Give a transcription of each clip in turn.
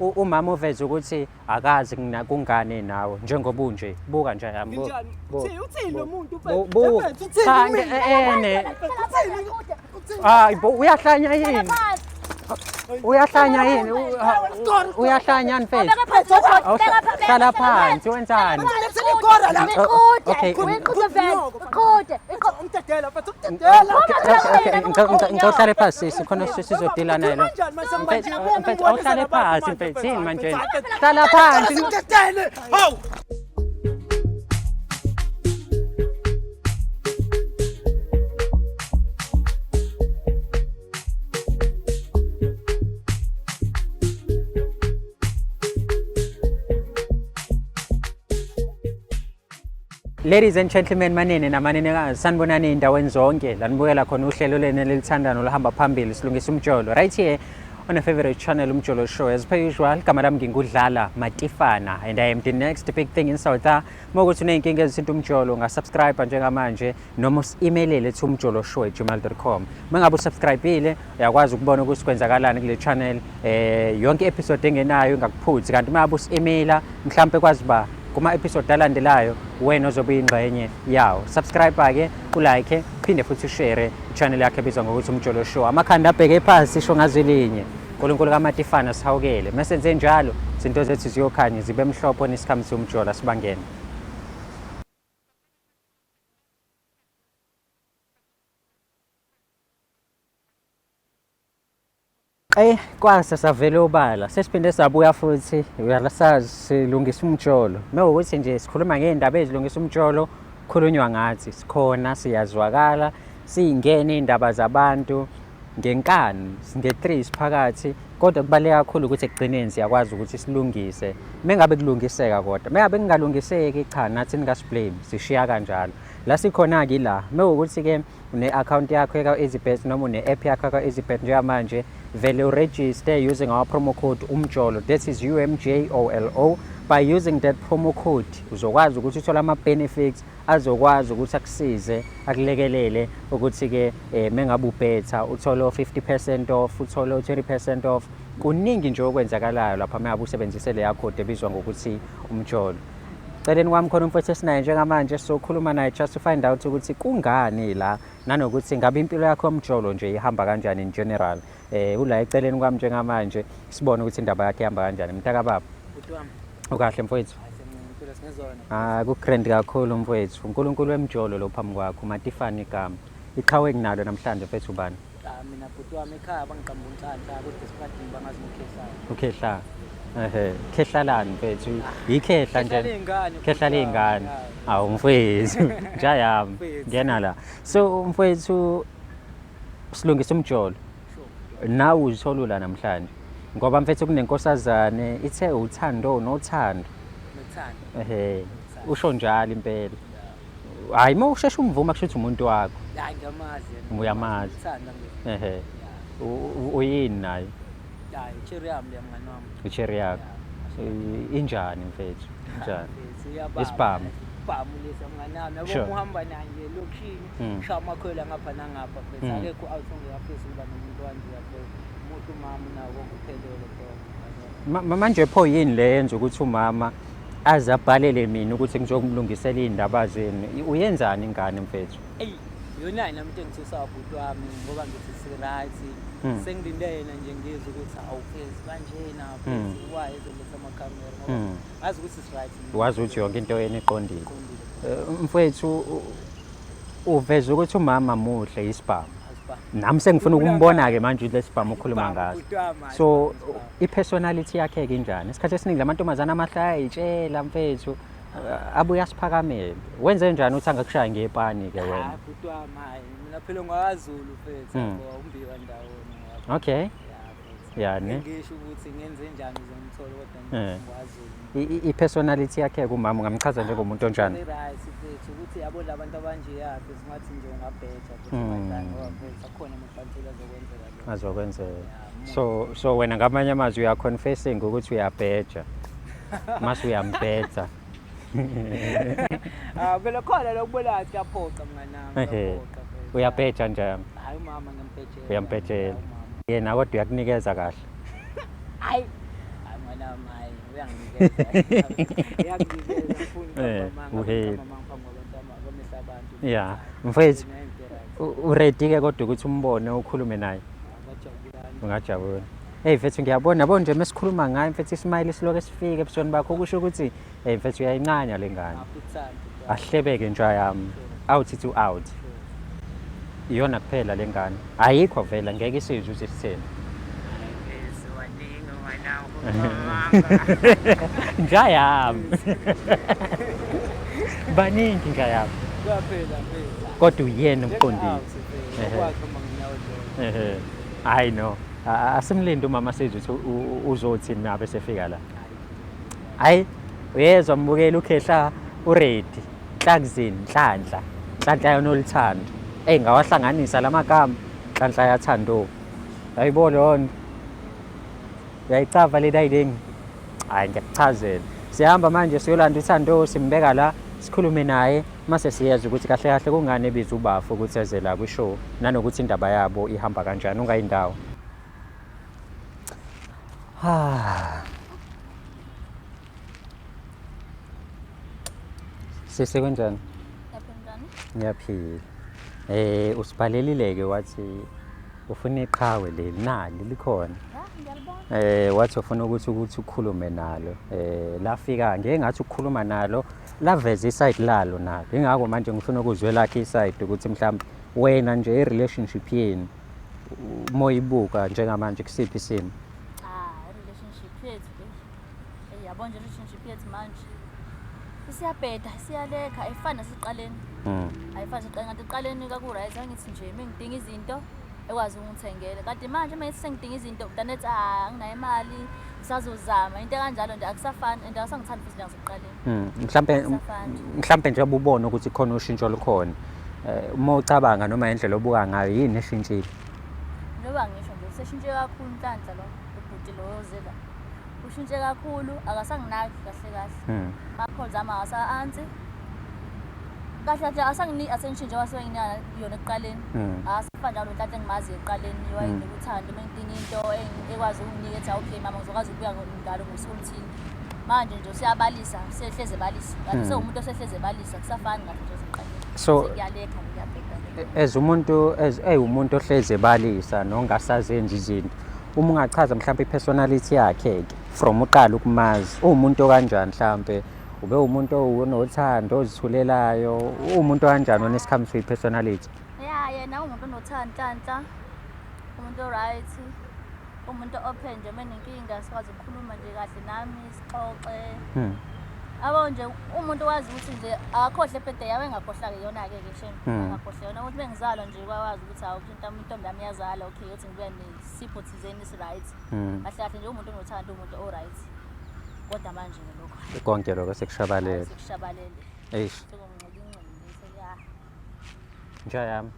Umama uveze ukuthi akazi kungane nawe njengoba unje. Buka nje yami. Nginjani? Uthini uthini lo muntu Buka. mfethu? Cha, Uthini mina? ene. Uthini? Uthini? Hayi bo, uyahlanya yini? Uyahlanya yini? Uyahlanya mfethu. Hlala phansi wenzani? Okay. Umdedela mfethu, umdedela. Okay, ngicela uhlale phansi sisi, khona sizodila naye lo. Kanjani mase Mfethu, mfethu awuhlale phansi mfethu, yini manje? Hlala phansi. Umdedele. Hawu. Ladies and gentlemen, manene namanenekazi, sanibonani ey'ndaweni zonke la nibukela khona uhlelo lenu elilithandayo noluhamba phambili, Silungisa Umjolo, right here on a favorite channel, Umjolo Show. As per usual, igama lami nginguDlala Matifana and I am the next big thing in South. Uma ukuthi uney'nkinga ezithinta umjolo, ungasubscribe njengamanje noma usi-emailele to umjoloshow@gmail.com. Uma ngabe usubscribe-ile, uyakwazi ukubona ukuthi kwenzakalani kule channel, yonke episode engenayo ingakuphuthi. Kanti uma ngabe usi-emaila, mhlampe kwazi ba kuma-episode alandelayo wena ozobe uyingxenye yawo. Subscribe-ke, ulike, phinde futhi ushare i-channel yakhe ebizwa ngokuthi Umjolo Show. Amakhanda abheke phansi, sisho ngazwi linye. Nkulunkulu kaMatifana, sihawukele. Mesenze njalo, izinto zethu ziyokhanya zibe mhlophe nesikhamu umjolo sibangene. Kwase savele obala, sesiphinde sabuya futhi, uyalasazi silungisa umjolo. Mewukuthi nje sikhuluma ngey'ndaba ezilungisa umjolo, khulunywa ngathi sikhona, siyazwakala, siyingene iy'ndaba zabantu ngenkani, nge-3 siphakathi, kodwa kubaluleke kakhulu ukuthi ekugcineni siyakwazi ukuthi silungise. Mengabe kulungiseka kodwa, mengabe kungalungiseki, cha, nathi ningasiblame, sishiya kanjalo. La sikhona-ke ila, mewukuthi-ke une-account yakho eka-EasyBet noma une-app yakho eka-EasyBet njengamanje, vele uregister using our promo code UMJOLO, that is UMJOLO. By using that promo code uzokwazi ukuthi uthole ama-benefits azokwazi ukuthi akusize, akulekelele ukuthi-ke mengabe ubhetha uthole 50% off, uthole 20% off. Kuningi nje okwenzakalayo lapha mengabe usebenzise leya code ebizwa ngokuthi UMJOLO. Celeni kwami khona umfowethu esinaye njengamanje, sizokhuluma naye just to find out ukuthi kungani la, nanokuthi ngabe impilo yakho yomjolo nje ihamba kanjani in general. Ula eceleni kwami njengamanje, sibone ukuthi indaba yakhe ihamba kanjani. Mntaka baba. Bhuti wami. Ukahle mfowethu? Hayi, siyabonga, singezona. Ah, ku grand kakhulu mfowethu. uNkulunkulu wemjolo lo phambi kwakho, Matifana igama. Iqhawe enginalo namhlanje mfethu ubani? Ah, mina bhuti wami ekhaya bangiqamba uNhlanhla, kodwa esipadini bangazi ngoKhehla. UKhehla. Ehe, khehlalani mfethu? Yikhehla nje. Khehla ley'ngane, bhuti Khehla wami, ley'ngane. ya. Awu mfethu, nja yami. Mfethu. Ngena la. So mfethu, silungisa umjolo. Sure. Nawe uzithola namhlanje. Ngoba mfethu kunenkosazane ithe uthando nothando. Nothando. Ehe, usho njalo impela. Hayi, uma usheshe umvuma kusho ukuthi umuntu wakho. Hayi, ngiyamazi yena. Uyamazi. Ngithanda nje. Ehe. Ya. Uyini naye? Hayi, cherry yami leya, mngani wami. Icherry yakho. Ya. Injani mfethu? Injani? Mfethu, iyababa. Isibhamu. Isibhamu lesi mngani wami. Yabo, Sure. uhamba naye nje elokishini, ushaya amakhwela ngapha nangapha mfethu. Akekho out ongekafisi ukuba nomuntu wanje, yabo. Umuntu umama unawo konke, uphelele dog. Manje pho yini le yenza ukuthi umama aze abhalele mina ukuthi ngizokumlungisela iy'ndaba zenu? Uyenzani ingane mfethu? Eyi, yona yini nami into engithusa bhuti wami, ngoba ngithi si-right. Sengilinde yena nje ngizwe ukuthi awufezi kanjena mfethu, why ezoletha amakhamera, ngoba ngazi ukuthi si-right mina. Wazi ukuthi yonke into yena iqondile. Iqondile. Mfethu, uveza ukuthi umama muhle, isibhamu. Asibhamu. Nami sengifuna ukumbona-ke manje ukuthi lesibhamu ukhuluma Isibhamu, ngaso. bhuti wami, hayi, So isibhamu. i-personality yakhe-ke injani? Isikhathi esiningi lamantombazane amahle ayayitshela mfethu, abuye asiphakamele. Wenze njani ukuthi angakushaya ngepani-ke wena? Hayi bhuti wami, hayi mina phela ngwakaZulu mfethu, yabo, umbiwa ndawonye, yabo. Okay. Ya, mfethu. Ya, ne? Ngisho ukuthi ngenze njani ukuze ngimthole, kodwa ngwakaZulu. I-personality yakhe kumama ungamchaza njengomuntu onjani? Right mfethu, ukuthi yabo labantu abanje yakhe singathi nje ungabheja futhi ungadlali, ngoba mfethu akhona amabhantula azokwenzeka lokho. Azokwenzeka. Ya, So wena ngamanye amazwi uya confessing ukuthi uyabheja. Mase uyambheja. Ah, phela khona lokubona ngathi kuyaphoqa mngani wami, kuyaphoqa mfethu. Uyabheja nje? Hayi, umama ngiyambhejela. Uyambhejela. Hayi, umama. Yena kodwa uyakunikeza kahle. Hayi. Hayi mngani Iyanginikeza. Iyanginikeza ngifuna Eh, ukuqamba amanga, uhappy. ukuqamba amanga phambi kwabantu abamehla abantu. Yeah. Mfethu, Mina into right. Uready-ke kodwa ukuthi umbone ukhulume naye? Ngajabulani. Ungajabula. Hey mfethu, ngiyabona yabo nje mesikhuluma ngayo mfethu, ismile siloke sifike ebusweni bakho, kusho ukuthi hey mfethu, uyayincanya le ngane. Akuthandi. Ahlebeke nja yami, out to out, iyona kuphela le ngane, ayikho vele, ngeke isizwe ukuthi sitheni. Waningi wena ukuqamba. Nja yami, baningi nja yami. Kuyaphela mfethu. Kodwa uyena umqondile. Ehhe. Okwakhe uma nginyawo dolo. Ehe, hayi no, asimlinde umama sizwe ukuthi uzothini nabe sefika la. Hayi, uyezwa mbukeli, ukhehla uready, Nhlakuzini, Nhlanhla, Nhlanhla yonoluthando. Eyi, ngawahlanganisa la magama, Nhlanhla yathando. Ayibo leyo nto, uyayicava le dayidingi. Hayi, ngiyakuchazela, siyahamba manje siyolanda uthando, simbeka la, sikhulume naye, mase siyezwa ukuthi kahle kahle kungani ebiza ubafo ukuthi eze la kwi-show, nanokuthi indaba yabo ihamba kanjani. Ungayindawo. Ah. Sisi, kunjani? Lapho njani? Ngiyaphila. Usibhalelile ke wathi ufuna iqhawe leli, nali likhona. Ya, ngiyalibona. Wathi ufuna ukuthi ukhulume nalo. Lafika ngeke ngathi ukukhuluma nalo, laveza iside lalo nalo. Ingakho manje ngifuna ukuzwela lakhe iside ukuthi mhlawumbe wena nje i-relationship yenu uma uyibuka njengamanje kusiphi isimo? Cha, i-relationship yethu ke. Eh, yabo nje relationship yethu manje. Isiyabheda, isiyalekha, ayifani nasekuqaleni. Ayifani nasekuqaleni, kanti ekuqaleni kwaku-right, angithi nje uma ngidinga izinto ekwazi ukungithengela. Kanti manje uma ngithi sengidinga izinto, mntana ethi ah, anginayo imali, ngisazozama. Into ekanjalo nje, akusafani and akasangithandi futhi njengasekuqaleni. Mhlambe Akusafani. Mhlambe nje ubona ukuthi khona ushintsho olukhona. Uma ucabanga noma indlela obuka ngayo, yini eshintshile? Njengoba ngisho nje, useshintshe kakhulu Nhlanhla lo, ubhuti lo ozela. Ushintshe kakhulu, akasanginaki kahle kahle. Ama-calls ami akasa-answer. Kahle kahle akasanginiki attention njengoba sebenginika yona ekuqaleni. Akasafani njalo Nhlanhla engimaziyo ekuqaleni, wayenginika uthando uma ngidinga into, ekwazi ukunginika ethi okay mama, ngizokwazi ukubuya ngalo ngosuku oluthile. Manje nje useyabalisa, usehlezi ebalisa. Kanti usewumuntu osehlezi ebalisa, akusafani kahle nje ekuqaleni. Sekuyalekha, kuyabheda nje. As umuntu, as ewumuntu ohlezi ebalisa nongasazenzi izinto, uma ungachaza mhlawumbe i-personality yakhe ke from uqala ukumazi, uwumuntu okanjani? Mhlawumbe ube umuntu onothando, ozithulelayo, uwumuntu okanjani when it comes to i-personality? Ya, yena umuntu onothando Nhlanhla, umuntu o-right, umuntu open nje, uma enenkinga sikwazi ukukhuluma nje kahle nami, sixoxe. Yabo nje umuntu owazi ukuthi nje akakhohle ebhede yawe, engakhohlwa-ke yona-ke ke shame. Engakhohlwa yona ukuthi bengizalwa nje, kwawazi ukuthi hawu, intombi yami iyazala, okay, yothi ngibuya nesipho thizeni esi-right. Kahle kahle nje umuntu onothando, umuntu o-right. Kodwa manje-ke lokho Konke lokho sekushabalele. Sekushabalele. Eish. Sekungincikingciki sekuya. Nja yami.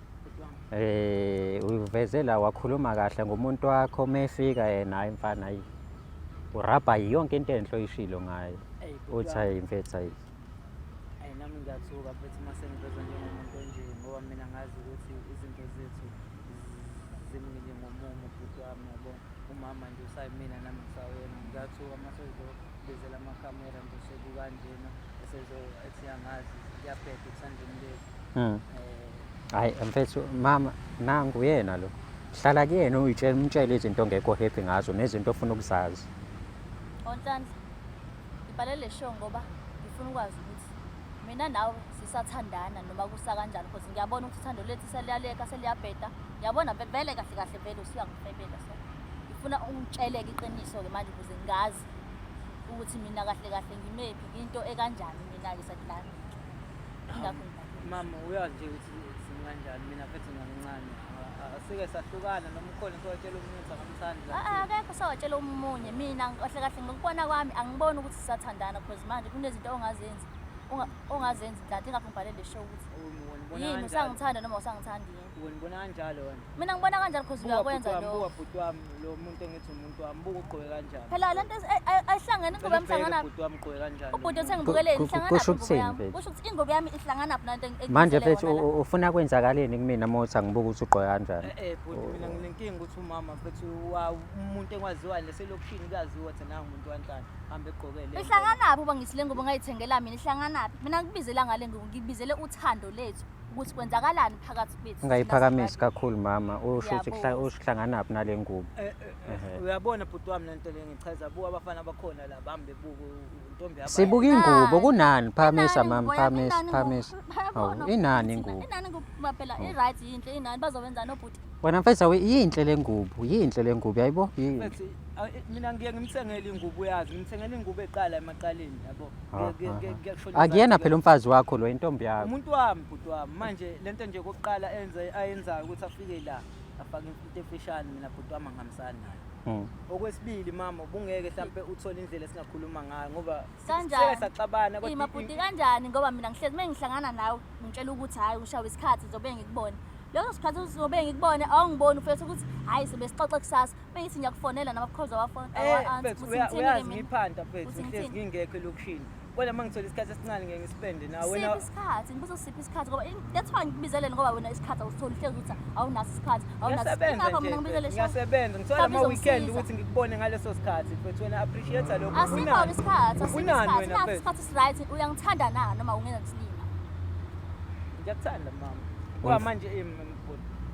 Uveze la wakhuluma kahle ngomuntu wakho, mefika yena, hayi mfana, hayi. Urabha yonke into enhle oyishilo ngayo. Eyi, bhuti Uthi wami. hayi mfethu, hayi. Ayi, nami ngiyathuka mfethu uma sengiveza njengomuntu onje, ngoba mina ngazi ukuthi izinto zethu zimile ngomumo, bhuti wami, yabo. Umama nje usayimina, nami ngisawuyena. Ngiyathuka uma sezobizela amakhamera nje sekukanjena, esezo ethi angazi, kuyabheda ethandweni lethu. Hayi mfethu, mama, nangu yena lo. Hlala kuyena, uyitshela, umtshele izinto ongekho happy ngazo nezinto ofuna ukuzazi. Onhlanhla, ngibhale le show ngoba ngifuna ukwazi ukuthi mina nawe sisathandana noma kusakanjani, because ngiyabona ukuthi uthando lethu seliyaleka, seliyabheda. Ngiyabona vele kahle kahle vele usuyangifebela, so ngifuna ungitsheleke iqiniso-ke manje ukuze ngazi ukuthi mina kahle kahle ngimephi, into ekanjani mina-ke side lami. Ingakho ngibhale. Mama, uyazi nje ukuthi simi kanjani, mina futhi ngamncane. Asike sahlukana noma ukhona sowatshela omunye ukuthi akamthandi la Ah, kuthina? Akekho sawatshela omunye. Mina kahle kahle ngokubona kwami angiboni ukuthi sisathandana, because manje kunezinto ongazenzi, ongazenzi Nhlanhla. Ingakho ngibhale le show ukuthi Wena ubona yini kanjalo? usangithanda noma usangithandi yini. Wena ubona kanjalo wena? Mina ngibona kanjalo because Buka uyakwenza bhuti wami, lokho. buka bhuti wami, lo muntu engithi umuntu wami, buka ugqoke kanjani. Phela lento Ayihlangene ingubo yami ihlangana Ubheke bhuti wami ugqoke kanjani. Ubhuti othe ngibukeleni Ku- ku- ihlangana kusho ingubo ukuthini yami. mfethu? Kusho ukuthi ingubo yami ihlangana phi nalento Manje engibizele mfethu yona la. ufuna kwenzakaleni kumina uma uthi angibuke ukuthi ugqoke kanjani? Eh eh bhuti mina nginenkinga ukuthi umama mfethu umuntu engwaziwayo naselokishini kuyaziwa ukuthi nangu umuntu wanhlanu hambe egqoke le. Ihlanganaphi uba ngithi le ngubo ngayithengela mina ihlanganaphi? Mina ngikubizelanga le ngubo ngikubizele uthando lethu ukuthi kwenzakalani phakathi kwethu. thina Ungayiphakamisi sobabili. kakhulu mama, usho ukuthi Ngiyabuza. usho kuhlanganaphi nale ngubo. Eh, eh, eh, Uyabona bhuti wami lento le ngichaza buka abafana bakhona la bahambe buka intombi yabantu. Sibuka ingubo Inani. kunani? Phamisa Inani mama, ingubo yami, phamisa, inani ingubo. phamisa. Bayabona Hawu, inani ukuthi ingubo? Inani ingubo ngoba phela i-right yinhle inani bazowenzani obhuti. Wena mfethu awu yinhle le ngubo, yinhle le ngubo yayibo? Yinhle. Mfethu, mina ngiye ngimthengele ingubo uyazi, ngimthengele ingubo eqala emaqaleni yabo. Akuyena phela umfazi wakho lo, intombi yakho. Umuntu wami bhuti wami manje lento nje kokuqala enze ayenzayo ukuthi afike la afake into emfishane mina bhuti wami angihambisani nayo. Okwesibili mama ubungeke mhlampe uthole indlela esingakhuluma ngayo ngoba Kanjani? sike saxabana kodwa Ima bhuti kanjani ngoba mina ngihlezi uma ngihlangana nawe ngitshela ukuthi hhayi ushawe isikhathi ngizobe ngikubone. Leso sikhathi uzobe ngikubone awungiboni ufethu ukuthi hhayi sobe sixoxe kusasa. Uma ngithi ngiyakufonela nama-calls awafoni Eh, awa-answer mfethu ukuthi ngithini-ke uyazi mina. ngiphanta mfethu Uthi ngihlezi ngithini? ngingekho elokishini. Kodwa uma ngithola isikhathi esincane ngeke ngispende nawe wena. Siphi isikhathi? Ngibuza siphi isikhathi ngoba that's why ngikubizeleni ngoba wena isikhathi awusitholi uhlezi uthi awunaso isikhathi awunaso Ngiyasebenza ingakho nje mina ngibizele mfethu, sho. ngiyasebenza ngithola Mhlawumbe ama-weekend izongisiza. ukuthi ngikubone ngaleso sikhathi mfethu wena appreciate lokho. Asikho Ufunani? isikhathi, asikho Ufunani isikhathi. wena Naso mfethu? isikhathi esi-right uyangithanda na noma ungenza isilima? Ngiyakuthanda mama. Kodwa manje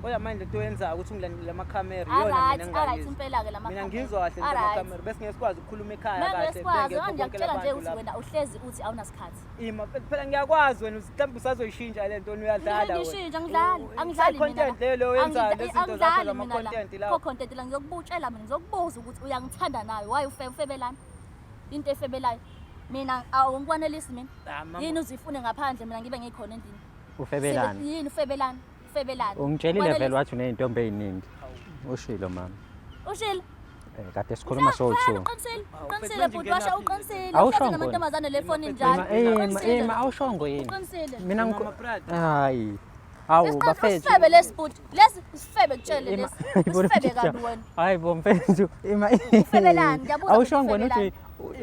kodwa manje lento oyenzayo ukuthi ungilandele amakhamera iyona mina Alright, alright engingayizwa. impela-ke la Mina makhamera. ngizwa kahle lento Alright. amakhamera bese ngeke sikwazi ukukhuluma ekhaya Manje kahle sikwazi, bengekho manje bonke ngiyakutshela nje labantu ukuthi lapha. wena uhlezi uthi awunasikhathi. Ima phela ngiyakwazi wena mhlawumbe usazoyishintsha le nto uyadlala wena. Ngishintsha angidlali, angidlali mina. Content leyo oyenzayo lezinto zakho Angidlali mina la. zama-content lawo. Pho content la ngizokubutshela mina ngizokubuza ukuthi uyangithanda nawe why ufebelani? Into efebelayo. Mina awungikwanelisi mina. Ah, mama. Yini uzifune ngaphandle mina ngibe ngikhona endlini. Ufebelani? Yini ufebelani? Ufebelani? Ungitshelile vele Ukwanelisa- wathi uney'ntombi ey'ningi. Ushilo mama. Ushilo. Eh, kade sikhuluma sowu-two. Uqinisile, Awu, uqinisile mfethu, bhuti manje washo ngenaphi? uqinisile. Awushongo Uhlezi wena. namantombazane le fonini Ima, njalo. Ima, ima, Uqinisile. ima, awushongo yini? Uqinisile. Mina Mama Prada. Hayi. Hawu bafethu. Isifebe lesi bhuti. Lesi isifebe kutshele Ima- lesi. Isifebe kabi wena. Hayi bo mfethu, ima. Ufebelani? Ngiyabuza Awushongo wena ukuthi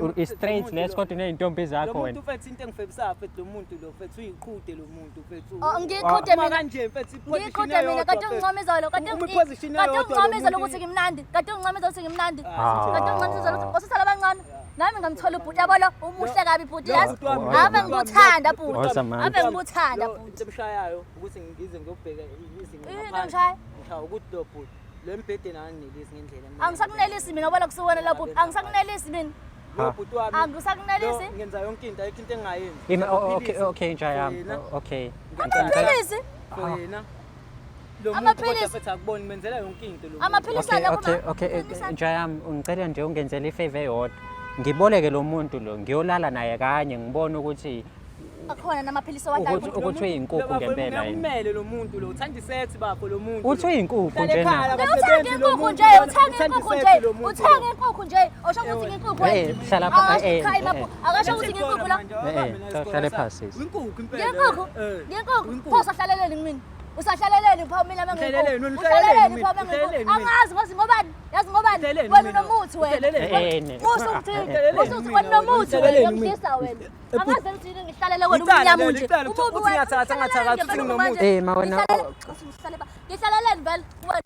uthi i-straight lesi kodwa uney'ntombi Lo zakho muntu wena. mfethu into engifebisayo mfethu lo muntu lo mfethu uyiqhude lo muntu mfethu. Oh, ngiyiqhude Uma mina. kanje mfethu i-position Ngiyiqhude mina eyodwa, kade mfethu. ungincoma izolo kade Uma i-position kade eyodwa, lo ungincoma izolo muntu- ukuthi ngimnandi kade ungincoma izolo ukuthi ngimnandi Ah, kade ungincoma izolo ukuthi osuthala abancane nami ngamthola ubhuti yabo lo umuhle kabi bhuti Lo yazi bhuti wami, ave lo bhuti wami, ngikuthanda lo bhuti bhuti Woza manje. ave ngikuthanda Lo bhuti into emshayayo ukuthi ngize ngiyobheka izinto Yini ngaphandle. engishaya? Ngishaya ukuthi lo bhuti lo embhedeni anginelisi ngendlela emele. Angisakunelisi mina ubona kusuwena lo bhuti angisakunelisi mina Lo bhuti wami. Angisakunelisi. lo ngenza yonke into ayikho into engingayenzi. Ima, oh, okay, Amaphilisi okay, nja yami. for yena, Okay. Amaphilisi for yena. Lo muntu Amaphilisi. kodwa futhi akuboni ngimenzela yonke into lo muntu. Amaphilisi Okay, alapho okay, ma- okay. Amaphilisi Nja yami, ungicela nje ungenzele ifavor eyodwa. Ngiboleke lo muntu lo, ngiyolala naye kanye ngibone ukuthi akhona namaphilisi owadlayo Ukuthi- ukuthi uyinkukhu ngempela yini. Kumele lo muntu lo uthanda isex bafo lo muntu. Uthi uyinkukhu Uhlala nje na. ekhaya, Uthenga akasebenzi lo inkukhu muntu nje, lona, uthenga uthanda inkukhu isex nje, lo muntu uthenga lo. inkukhu nje. Awusho ukuthi nginkukhu Eh, hlala pha- eh, eh, eh. Akasho ukuthi nginkukhu la. Eh, eh, hlale phansi, sis. Inkukhu impela. Nginkukhu, Eh, nginkukhu. inkukhu. Pho usahlaleleni kumina? Usahlaleleni pho mina Uhlaleleni, menginkukhu? wena Uhlaleleni uhlaleleni pho mina, menginkukhu? uhlaleleni mina. Angazi ngazi ngobani? Yazi ngobani? Uhlaleleni Wena mina. unomuthi wena. Uhlaleleni. Eh, eh, ne. Musa ungithinte. Uhlaleleni Musa uthi wena mina, unomuthi wena, uhlaleleni mina. uyangidlisa wena. Angazi ukuthi yini ngihlalele wena Icala umnyama leli, nje. icala, Umubi uthi wena, ngiyathatha, ngathakathi, uthi uhlaleleni nginomuthi. Eh, ma wena- Ngihlaleleni vele wena.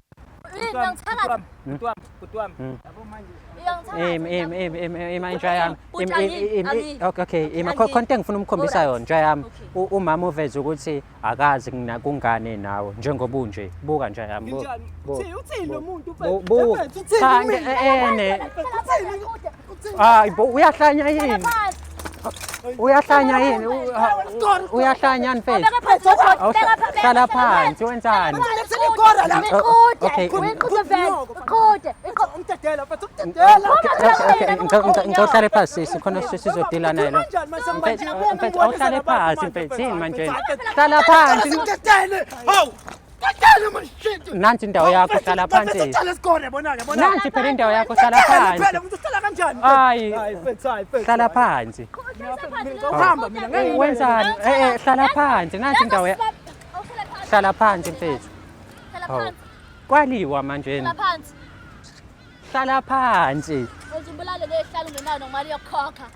Yini uyangithakatha? Bhuti wami, bhuti wami. Yabo manje. Uyangithakatha. Ima, ima, ima, ima, ima, inja yami. Bhuti, Ima, angiyi, ima, angiyi. Okay, okay, ima. Angiyi. Khona into engifuna umkhombisa Alright. yona, nja yami. Okay. Umama uveze ukuthi akazi kungane nawe njengoba unje. Buka nja yami. buka, Nginjani? buka, Uthini uthini lo muntu buka. mfethu? Uthini Cha, kumina? eh, ne. Hlala phansi. Hayi bo, uyahlanya yini? Hlala phansi. Uyahlanya yini? Uyahlanya mfethu? Beka phansi Awuhla- beka phansi. Hlala phansi wenzani? Okay. Uyiqhude vele. Uqhude. Umdedela mfethu, umdedela. Okay, ngicela uhlale phansi sisi khona sizodila naye lo. Kanjani manje Mfethu, manje? mfethu awuhlale phansi mfethu yini manje? Hlala phansi. Umdedele! Hawu! Umdedele man shit! Nansi indawo yakho hlala phansi. Uhlala isikole bona ke bona. Nansi phela indawo yakho hlala Phela phansi. phela umuntu uhlala kanjani? Hayi. Hayi mfethu, hayi mfethu. Hlala phansi. Uhamba mina ngeke Wenzani? Eh eh hlala phansi. Nansi indawo ya Hlala phansi mfethu. Hlala Hawu. phansi. Kwaliwa manje. Hlala phansi. Hlala phansi. Uzubulale lehlala ungenayo nomali yokukhokha.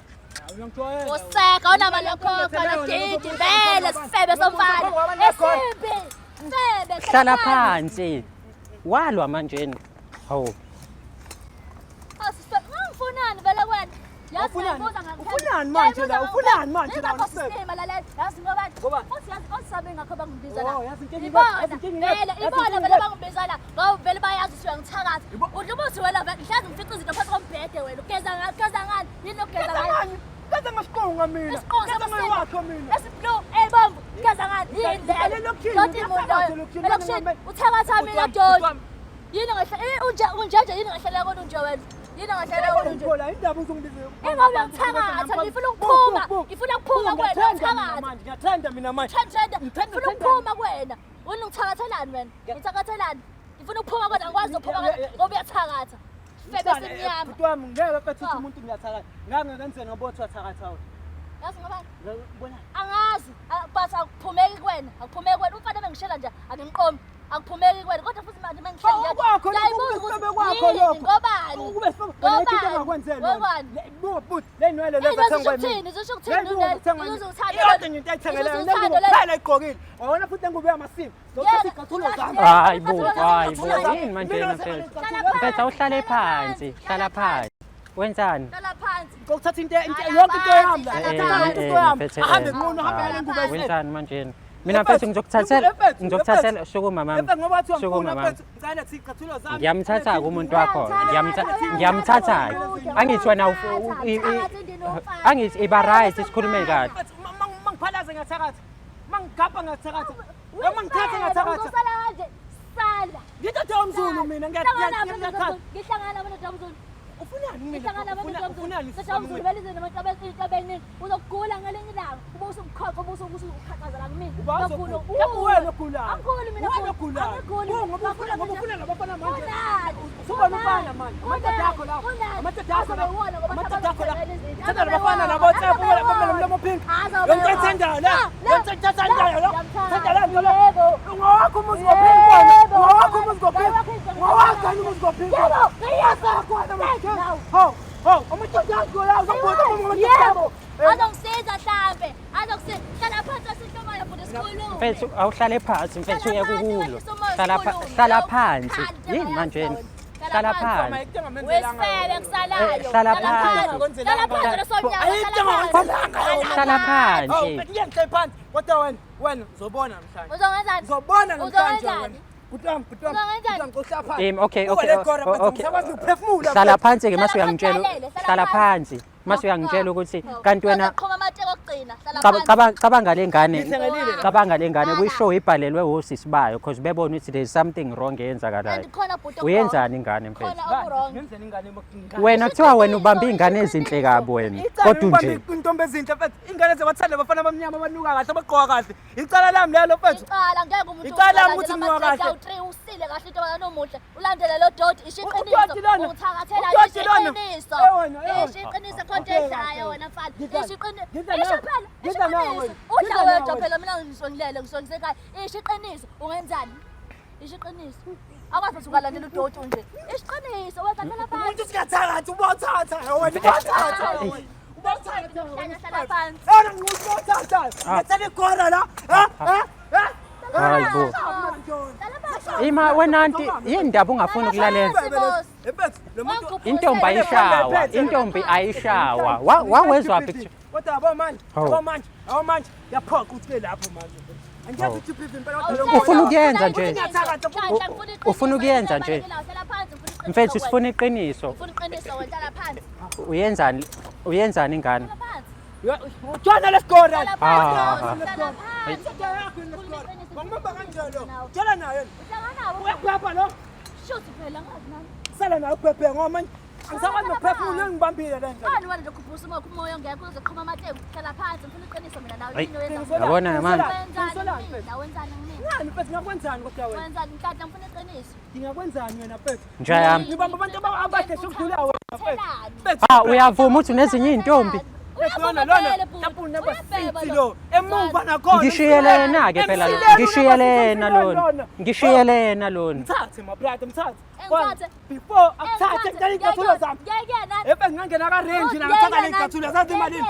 Uyangijwayela. Useka awunamali yokukhokha nodidi vele sifebe somfana. Esimbi. Sifebe. Hlala phansi. Walwa manjena. Hawu. Asifebe. Ngifunani vele wena? Yazi Ufunani? ngiyabuza ngakho. Ufunani manje la? Ufunani manje la? Ngakho sistema lalela. Yazi ngoba Ngobani? futhi yazi osabe ngakho bangibiza la. Oh, yazi inkinga Ibona, yazi inkinga vele yazi ibona inkinga vele bangibiza la. Ngoba vele bayazi ukuthi uyangithakatha. Ibo- Udla umuthi wena vele ngihlezi ngifica izinto phansi kombhede wena. Ugeza ngani? Ugeza ngani? Yini okugeza Geza ngayo? ngani? Geza ngasiqonga mina. Isiqongo Geza samasiko. ngewakho mina. Esi-blue, ebomvu, ugeza ngani? Yini Ngihlala leyo? elokishini, Doti muntu ngiyathakatha loyo. elokishini, Elokishini, mina uthakatha mina Bhuti wami, doti. bhuti wami. Yini ngehla eh unje unje nje yini ngehlela kona unje wena? Yini ngehlela kona unje? Ngiphola indaba uzongibiza. Ingabe uyangithakatha, ngifuna ukuphuma, ngifuna ukuphuma kuwena, Ngiyathanda mina uthakatha. manje, ngiyathanda mina manje. Trend trend, Ngithanda, ngifuna ngithanda. ukuphuma kuwena. Wena ungithakathelani wena? Ngithakathelani? Ngifuna ukuphuma kuwena, angikwazi ukuphuma kuwena ngoba uyathakatha. Sifebe simnyama. Bhuti wami ngeke mfethu Ah. uthi umuntu ngiyathakatha. Ngake ngenzeni ngoba uthi wathakatha wena. Yazi ngoba Ngibona. angazi but akuphumeki kuwena, akuphumeki kuwena. Umfana bengishela nje angimqomi. Akuphumeki kuwena kodwa futhi manje mengishela Hawu, kwakho lokho, Ngiyayibuza kube ukuthi sifebe kwakho yini, lokho. Ngobani? Ukube sifebe wena into Ngobani? engakwenzela. Ngobani? Buka bhuti, le nwele lezi Yini athengwe zisho mina. ukuthini? Zisho ukuthini Le ngubo lezi? ithengwe mina. Zisho uthando Iyodwa lolu. nje into ayithengele Zisho yona, le uthando ngubo lolu. kuphela ayigqokile. Wabona futhi le ngubo yamasiko. Zothatha Yeka, iy'cathulo zami. Hayi bo, hayi bo. Iy'cathulo Yini manje Mina mfethu? ngisebenzisa Mfethu awuhlale phansi, hlala phansi. Wenzani? Hlala phansi. Ngokuthatha into yonke into yami la. Eh, Thatha yonke into yami. mfethu, Ahambe eh. nqunu, ahambe ngale ngubo esele. Wenzani manje? Mina mfethu ngizokuthathela Mfethu, ngizokuthathela sukuma mama. Mfethu ngoba kuthiwa Sukuma ngifuna mama. mfethu, ngicela thi iy'cathulo zami. Ngiyamthatha ke umuntu wakho. Ngiyamthatha. Angithi wena angithi iba right sikhulume kahle. Mfethu, mangiphalaze ngiyathakatha. Mangigabha ngiyathakatha. Noma ngithatha ngiyathakatha. Uzosala kanje. Sala. Ngithatha umZulu mina ngiyathatha. Ngihlangana nabantu abamZulu. Ufunani mina? Ngihlangana nabantu abamZulu. Ufunani? AbamZulu belize nabantu abeningi. Uzokugula ngelinye ilanga. Ube usumkhokha, ube usuqhaqhazela kumina. Ubawuzogula. Uzogula. Wena ogulayo. Angiguli mina. Wena ogulayo. Angiguli. Ngoba ufuna ngoba ufuna labafana manje. Unani? Usubona umfana manje. Amadoda akho lawo. Unani? Amadoda akho lawo. Azobewona ngoba Amadoda akho lawo. abathengela izinto. Thanda labafana labo tshepo bamele umlomo pink. Azobewona. Yonke ethandayo la. La, Yonke ethandayo la. ngiyamthanda. Thanda la nto la. Yebo. Ngowakho umuzi ngopink wena. Yebo. Ngowakho umuzi ngopink. Ngowakho Ngowakho umuzi ngopink. Yebo. Ngiyakho wena manje. Nawu. Ho, ho, amadoda akho la uzobona Yebo. yebo. Azongisiza hlampe. Azongisiza. Hlala phansi asihlomayo futhi sikhulume. Mfethu awuhlale phansi mfethu Hlala uyeke phansi, ukulo. wehlisa umoya, Hlala sikhulume. hlala phansi. Khali, Yini manje? njengayazi Hlala wena. phansi. Wesifebe kusalayo. Hlala phansi. Hlala phansi lesonyaka. Hlala phansi. Oh, ngiyanhle phansi. Kodwa wena, wena uzobona namhlanje. Uzongenzani? Uzobona namhlanje Uzongenzani? wena. Bhuti wami, bhuti wami. Uzongenzani? Bhuti wami, uhlala phansi. Okay, Buka okay. le gora, mfethu, okay. ngisakwazi ukuphefumula, Hlala mfethu. phansi ke mase Hlala uyangitshela. phansi, hlala Hlala phansi. phansi. Mase uyangitshela ukuthi kanti wena Uzoqhuma amateki okugcina. Hlala phansi. cabanga le ngane Ngithengelile. cabanga le ngane Hlala. kuyishow ibhalelwe osisi bayo because bebona ukuthi there's something wrong eyenzakalayo. And khona bhuti Uyenzani ingane mfethu? Khona oku-wrong. Ngenzeni ingane ingane. Wena kuthiwa wena ubambe ingane ezinhle kabi wena. Icala Kodwa ukubamba nje intombi ezinhle mfethu. Ingane ziyabathanda abafana abamnyama abanuka kahle abagqoka kahle. Icala lami lelo mfethu. Icala ngeke umuntu Icala lami ulandele ukuthi nginuka ama-track kahle. awu-three, usile kahle intombazane omuhle ulandele lo doti isho Udoti iqiniso lona. uthakathela Udoti isho lona. iqiniso Eh wena, eh wena. isho iqiniso khonto Okay, edlayo kahle. wena mfana Ngidla- isho iqiniso ngidla isho nawe. phela isho Ngidla nawe iqiniso wena. udla Ngidla nawe wedwa wena. phela mina ngisongilele ngisongisekhaya isho iqiniso ungenzani isho iqiniso akwazi ukuthi ungalandela udoti nje isho iqiniso wethathela Umuntu phansi usingathakathi ubawuthatha wena ubawuthatha wena. Ubawuthatha Hlala, hlala phansi. Wena ngubawuthatha. Ngethela igora la. Ha? Ha? Ha? Hayi bo. Hlala phansi. Ima wena anti yini ndaba ungafuni ukulalela? Mfethu, lo muntu Intombi ayishawa, intombi ayishawa. Wawezwa phi kuthiwa Kodwa yabo manje, Hawu. yabo manje, yabo manje, yaphoqa ukuthi ube lapho manje. Angiyazi ukuthi uphi impela kodwa lo Ufuna ukuyenza nje. Nhlanhla, ngifuna iqiniso, Ufuna ukuyenza nje. Hlala phansi, ngifuna iqiniso Mfethu wena. sifuna iqiniso. Ngifuna iqiniso wena, hlala phansi. Uyenzani? Uyenzani ingane? Hlala phansi. Joyina lesigora. Hlala Ah. phansi. Hlala phansi. Bangibamba kanjalo lo. Tshela naye. Uhlangana Uyaphepha lo. Shoot phela ngazi nami. Sala naye uphephe ngoba manje angisakwazi nokuphefumula ngibambile le ndlela. Bani wena nje khuphusa umoya umoya ongekho uzoqhuma amateku. Hlala phansi ngifuna iqiniso mina nawe Hayi. yini oyenza. Yabona manje. Wenzani mina? Wenzani mina? Ngani mfethu ngakwenzani kodwa wena? Wenzani Nhlanhla ngifuna iqiniso. Ngingakwenzani wena mfethu? Nja yami. Ngibamba abantu abahle sokudlula wena mfethu. Thelani. Mfethu. Ah uyavuma ukuthi unezinye izintombi? Uyavuma Lona lona vele, bhuti. mhlawumbe number Uyabheba 6 lo. lo. Emuva nakhona. Ngishiyele yena-ke phela lo. Emsileni Ngishiyele unumber six, yena lona. lona. Ngishiyele yena lona. Mthathe my brother, mthathe. Engithathe. Before akuthathe ngicela iy'cathulo zami. Ngiyakuyena. Efe ngingangena ka-range la ngathatha ley'cathulo uyazazi imalini?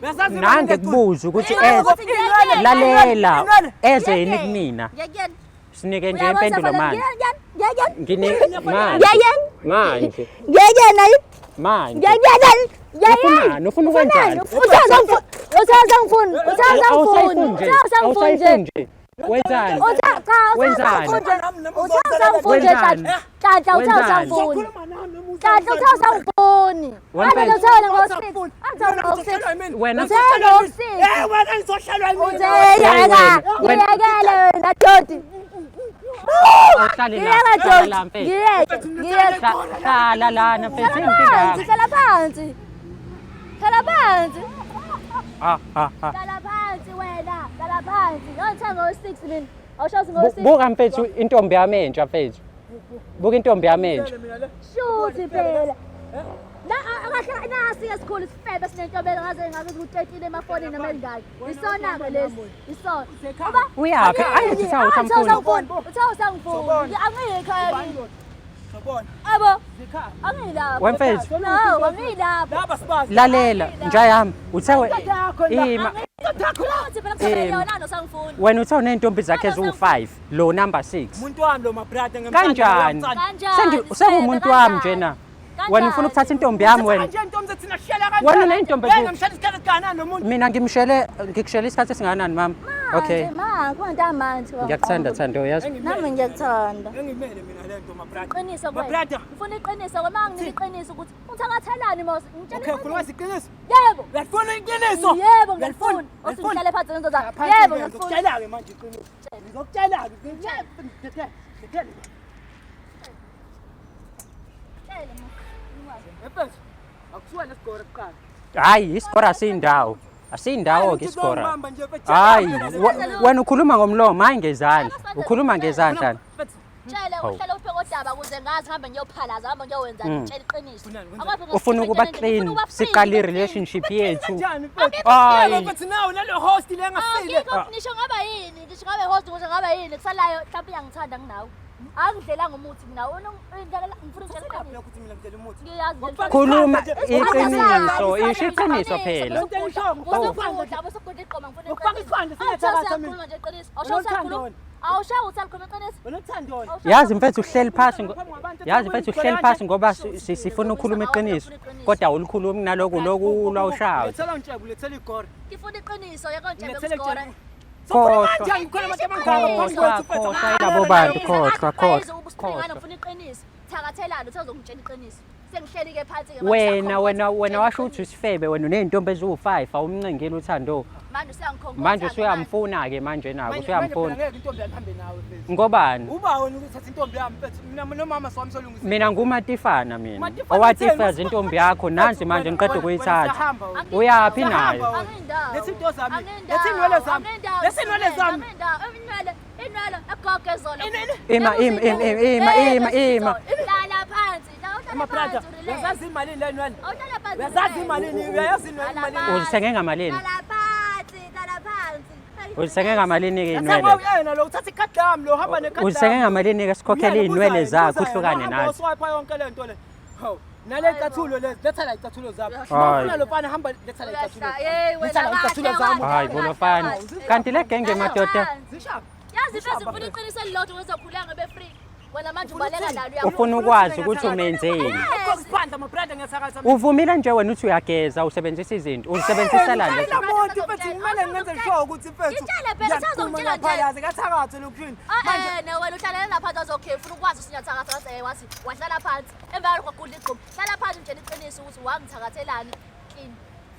Uyazazi imalini Nange ley'cathulo? kubuza ukuthi Uyabona eze ukuthi ngiyakuyena. lalela Inwele. eze yini kumina. Ngiyakuyena. Sinike nje impendulo manje. Ngiyakuyena. Ngine manje. Ngiyakuyena. Manje. Ngiyakuyena. Manje. Ngiyakuyena. Ufunani? Ufuna ukwenzani? Uthanda ngifuni. Uthanda Awusayifuni ngifuni. nje. Uthanda ngifuni nje. Awusayifuni nje. Wenzani? Utha cha Wenzani? uthanda ngifuni nje Wenzani? Nhlanhla uthanda Wenzani? ngifuni. Uzokhuluma nami emuva. Nhlanhla uthanda ngifuni. Wena Ake mfethu. uthanda ngo-6. Angithanda ngo-6. Wena Uthanda ngo-6. Eh wena ngizohlalwa yimina. Utheyeka. Wena- Ngiyekele wena doti. awuhlali la. Ngiyeka Hlala doti. la mfethu. Ngiyeke. Ngiyeke. Hlala lana mfethu. Hlala phansi, hlala phansi. Hlala phansi. Ah ah ah. Hlala phansi wena. Hlala phansi. Ngithanda ngo-6 mina. Awushazi ngo-6. Buka mfethu intombi yami entsha mfethu. Buka intombi yami entsha. Shuthi phela. Na akahle nasi esikhulu isifebe sinentobela ngaze ngabe ku-13 emafonini noma elingaki. Isona ke lesi. Isona. Uba Uyaphi? Angithi uthe awusamfuni. Uthe awusamfuni. Angiyi ekhaya kimi. Sabona. Abo. Zikhaya. Angilapho. Wemfethu. No, angilapho. Laba sibazi. Lalela nja yami. Uthe ima Futhi phela kufanele yona nosangifuni. wena uthe uney'ntombi zakhe eziwu-5 lo number 6. Umuntu wami lo my brother ngimthanda. Kanjani? Kanjani? Sengi sekuwumuntu wami njena. Wena ufuna ukuthatha intombi yami wena. Kanje intombi thina shela kanjani? Wena uney'ntombi Ngeke ngimshela isikhathi kangakanani lo muntu? Mina ngimshele ngikushele isikhathi esingakanani mama? Okay. Ma, kunto manje. Ngiyakuthanda Thando yazi. Nami ngiyakuthanda. Engimele mina le nto my brother. Iqiniso My kwena. brother. Ngifuna iqiniso kwema nginika iqiniso ukuthi uthakathelani mos. Ngitshela Okay, ufuna iqiniso. ukwazi iqiniso? Yebo. Uyalifuna iqiniso? Yebo ngiyalifuna. Othi ngihlale phansi ngenzo zakho. Yebo ngiyalifuna. Ngizokutshela-ke manje iqiniso. Ngizokutshela-ke. Ngitshela. Ngitshela. Tshele mo. Mfethu, akusuka nesigora kuqala. Hayi isigora asiyindawo. Asiyindawo ke isigora. Ngibamba nje mfethu. Hayi wena ukhuluma ngomlomo hayi ngezandla. Ukhuluma ngezandla. Mfethu, Tshele Hawu. uhlale uphe kodaba ukuze ngazi ngihambe ngiyophalaza ngihambe ngiyowenzani ngitshele iqiniso. Ufunani, wenzani? Akwazi Ufuna ukuba clean siqale i-relationship yethu. kanjani mfethu? Hayi. Yebo mfethu nawe nalo host le engasile. Akikho ngisho ngaba yini, ngisho ngabe host ngisho ngaba yini kusalayo mhlawumbe uyangithanda nginawe. Angidlelanga umuthi mina. Wena ungidlela ngifuna ukutshela Lapho iqiniso. ukuthi mina ngidlela umuthi. Ngiyazi nje. Khuluma iqiniso, isho iqiniso phela. Usukudla, usukudla iqoma ngifuna Ukufaka isibandla singathakatha mina. Awushawu nje iqiniso. Awushawu usakhuluma. Wena Awushawu usakhuluma iqiniso. Wena uthandona. Yazi mfethu uhleli phasi yazi mfethu uhleli phasi ngoba sifuna ukukhuluma iqiniso kodwa awulikhulumi naloku loku ulwa ushayo. Lethela untshebo, lethela igora. Ngifuna iqiniso yeke ntshebe Lethela kusigora. intshebo. Khohlwa. Manje ngikhona abantu abangaka phambi Khohlwa, kwethu mfethu. khohlwa yilabo bantu, khohlwa, khohlwa, Ubusipringana khohlwa. ngifuna iqiniso. Thakathelana uthe uzongitshela iqiniso. Sengihleli ke phansi ke Wena wena wena washo ukuthi usifebe wena uney'ntombi eziwu-5 awumncengeli uthando. Manje usuyangikhonkotha. Manje usuyamfuna ke manje nako Manje phela usuyamfuna. ngeke intombi yami ihambe nawe mfethu. Ngobani? Uba wena ukuthatha intombi yami mfethu. Mina nomama siwami solungisa. Mina ngumatifana mina. Matifana Owatifaza utheni? intombi yakho nansi manje ngiqeda ukuyithatha. Uyaphi nayo? Lethi into zami. Lethi inwele zami. Lethi inwele zami. Inwele, inwele egogo ezolo. Ima, ima, ima, ima, ima, ima. Hlala phansi. La My uhlala brother, phansi relax. uyazazi imalini le nwele? Awuhlala phansi. Uyazazi relax. imalini? Uyayazi inwele imalini? Uzithenge ngamalini? Hlala phansi, hlala phansi. Uzithenge ngamalini ke Yathenga inwele? uyena lo uthatha ikhadi lami lo hamba nekhadi lami. Uzithenge ngamalini ke sikhokhele iy'nwele zakho uhlukane nathi. Uswipe yonke le nto le. Hawu, nale icathulo lezi, letha la icathulo zami. Hayi. Ufuna lo mfana hamba letha la icathulo. Hey wena Letha la icathulo zami. Hayi bo lofana. Kanti le genge madoda Zishaphi? Yazi mfethu ngifuna iqiniso elilodwa ngizokhuleka ngibe free. Wena manje ubaleka nalo uyafuna. ufuna ukwazi ukuthi umenzeni. Ukuphandla my brother ngiyathakatha. mina. Uvumile nje wena uthi uyageza usebenzisa izinto uzisebenziselani Ngicela muntu mfethu kumele ngenze sure ukuthi mfethu. Ngitshele phela, usazongitshela nje. Yazi kathakatha lokushini. Manje eh wena uhlalela lapha phansi okay ufuna ukwazi usinyathakatha wathi wathi wahlala phansi emva kwalokho wagudla igqomo. Hlala phansi ngitshela iqiniso ukuthi wangithakathelani clean.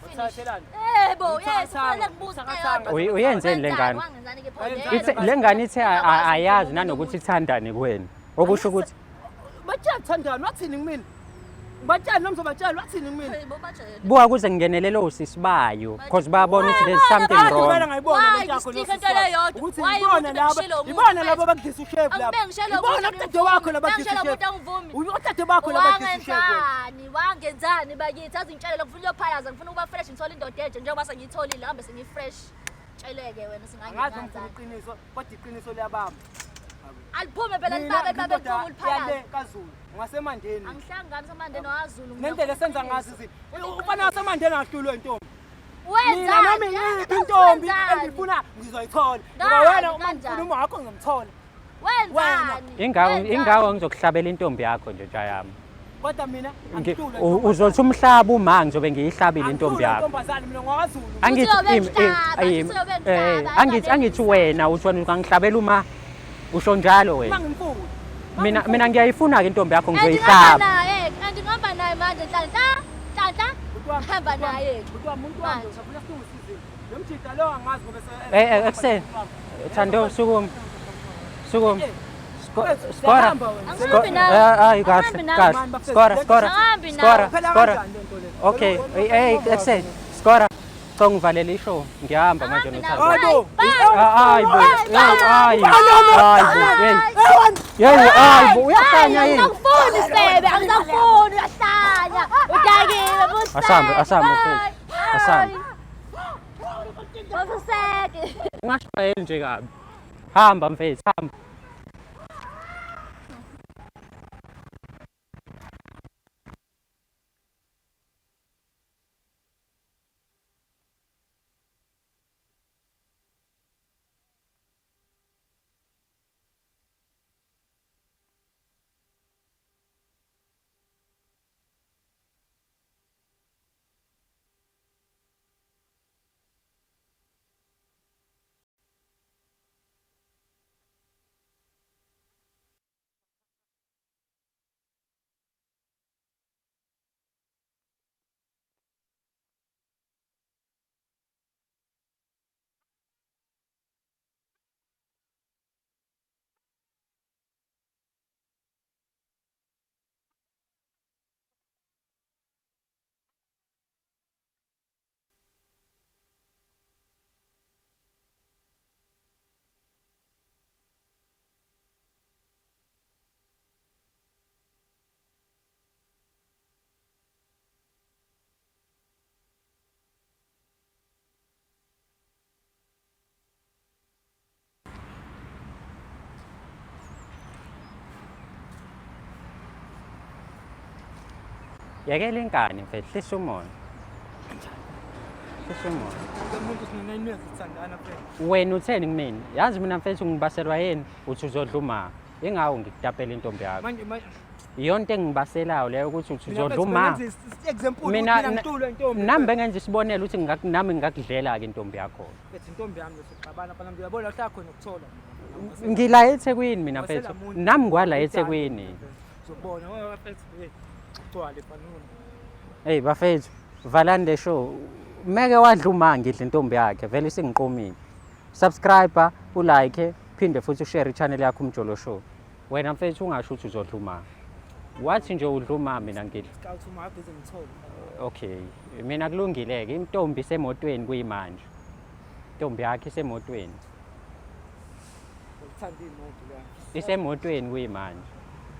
Finish. Uthakathelani? Yebo, yes, kufanele ngibuze Uthakathanga. Uyenzeni le ngane? Wangenzani ke Ithe le ngane ithe ayazi nanokuthi ithandane kuwena. Okusho ukuthi Bathi yathandana wathini kumina? Batshele noma uzobatshela wathini kumina? Hey, bobatshele. Buka kuze kungenelele osisi bayo because bayabona ukuthi there's something Kade vele wrong. ngayibona Why lento yakho ngistika nosisi into leyo wakho. yodwa? Ukuthi Why ibona umuntu laba, bengishilo umuntu ibona laba mfethu? abakudlisa ushevu laba. Angibengishelo Ibona umuntu odade wakho angivumi. laba abakudlisa Bengishelo ushevu. umuntu angivumi. Odade bakho laba abakudlisa ushevu. Wangenzani? Wangenzani bakithi? Azingitshele lokhu ngifuna ukuyophalaza, ngifuna ukuba fresh ngithole indoda entsha njengoba sengiyitholile, ngihambe sengi-fresh. Tsheleke wena Angazi ngifuna singangenzani. iqiniso, kodwa iqiniso liyabamba. Aliphume phela Mina libabe libabe ngindoda liphuma uliphalaze. yale kaZulu, ngasemandeni. Angihlangani samandeni waZulu. Nendlela esenza ngazo izinto. Ufana wasemandeni angahlulwa intombi. Wenzani? Mina noma iyiphi intombi Wenzani? engiyifuna ngizoyithola. Ngoba Ngani? wena uma Kanjani? ngifuna uma wakho ngizomthola. Wenzani? Ingawo Wenzani? ingawo ngizokuhlabela intombi yakho nje Jayami. Kodwa mina angihlulwa. Uzothi umhlaba uma ngizobe ngiyihlabile intombi yakho. Intombazane mina ngwakwaZulu. Angithi Uthi uyobe im- emhlaba, im- uthi uyobe emhlaba, angithi angithi wena uthi wena ungangihlabela uma usho njalo Uma wena. ngimfuna. Mina mina ngiyayifuna ke intombi yakho And ngihamba ngizoyihlaba. naye, and ngihamba naye manje Nhlanhla. Nhlanhla. Hamba naye. Bhuti wami, umuntu wami Manje. usafuna silungise izinto. Lo mjida lo angazi ngoba Ekuseni. Thando sukuma. Sukuma. Skora. Siyahamba wena. Angihambi nawe. Hayi kahle Angihambi nawe. kahle. Skora skora. Angihambi nawe. Skora Phela skora. kanjani lento le? Okay, hey ekuseni. Skora. Cha ngivalele ishow. Ngiyahamba manje Angihambi noThando. nawe. Hayibo. Bye. Hayi bo. Hayi. Hayi bo. Hey. Hey, hayi bo. Uyahlanya yini? Angisakufuni sebe, angisakufuni uyahlanya. Udakiwe buseke. Asambe, asambe, mfethu. Asambe. Buseke. Ungashayeli nje kabi. Hamba mfethu, hamba. Yekela inkani mfethu, hlisa umoya. Hlisa umoya. Lo muntu sine-9 years sithandana phela. Wena utheni kumina? Yazi mina mfethu ngibaselwa yini? Uthi uzodla uma. Ingawo ngikutapela intombi yakho. Manje manje Iyona into engibaselayo leyo ukuthi uthi mina uzodla uma. mfethu bengenza example Mina mina ngihlulwa intombi. Nami bengenza isibonelo ukuthi nami ngingakudlela ke intombi yakho. Mfethu intombi yami lesoxabana fana ngiyabona uhlala khona ukuthola. Ngila eThekwini mina Wasela mfethu. muntu. Nami ngwala eThekwini. Uzobona ngoba mfethu hey ugcwale fanele. Hey bafethu, valani le show. Meke wadla uma ngidla intombi yakhe, vele isingiqomile. Subscribe, ulike, phinde futhi ushare i-channel yakho Umjolo Show. Wena mfethu ungasho ukuthi uzodla uma. Wathi nje udla uma mina ngidla. Scout uma bhizi ngithola. Okay, mina kulungile ke intombi isemotweni kuyimanje. Intombi yakhe isemotweni. Uthanda imoto la. Isemotweni kuyimanje.